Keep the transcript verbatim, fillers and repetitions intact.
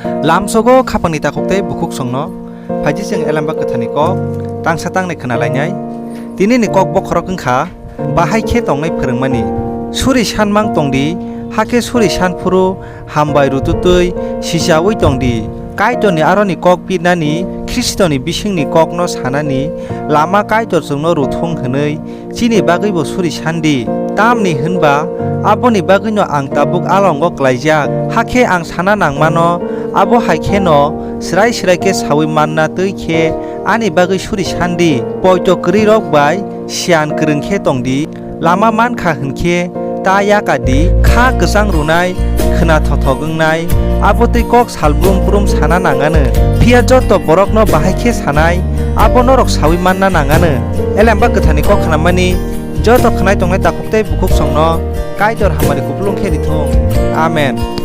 Lamsogo khapangni takhuk tei bukhuksongno phaidi chwng Elemba Kwtharni kok tangsa tangnai khna lainai. Tinini kok bokhorok wng kha bahai khe tongnai phwrwngmani. Suri sanmang tong di, hakhe suri san phuru hambai rututwi sichaui tong di. Kaitorni aroni kok birnani, Khristoni bisingni kokno sanani lama Kaitor chwngno rw thung hwnwi chini bagwibo suri san di. Tamni hwn ba aboni bagwino ang tabuk alongo klaijak, hakhe ang sana nangmano abo hai kheno swrai swrai khe saui manna twi khe ani bagwi suri san di. Poito kwrwirok bai siyan kwrwng khe tong di. Lama man kha hwn khe ta yaka di, kha kwchang rwnai, khwna thothok wngnai, abo twi kok sal brum brum sana nang anw. Phiya joto borokno bahai khe sanai, abo norok saui manna nang anw. Elemba Kwtharni kok khnammani joto khnai tongnai takhuk tei bukhuksongno Kaitor hamari kupulung khe rithung. Amen.